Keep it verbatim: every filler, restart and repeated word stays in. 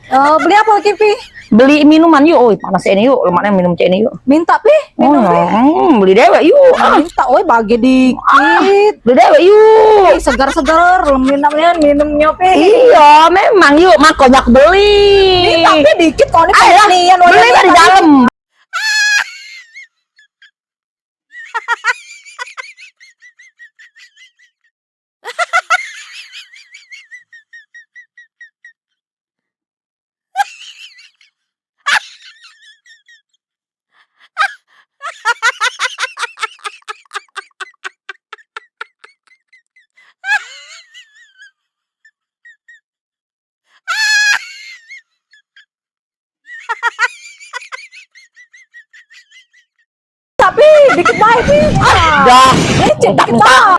Oh, beli apa lagi, Pi? Beli minuman yuk. Oi, panas ini yuk. Lemaknya minum cek ini yuk. Minta, Pi. Oh, minum, Pi. Hmm, beli dewek yuk. Ah. Minta, oi, bagi dikit. Ah, beli dewek yuk. Ih, segar-segar, minumnya, minumnya, Pi. Iya, memang yuk, makanya aku beli. Minta, Pi, dikit, kau ini. Ayolah, beli dari dalam. Tapi dikit bae, Pi. Dah. Lecet, dikit bae.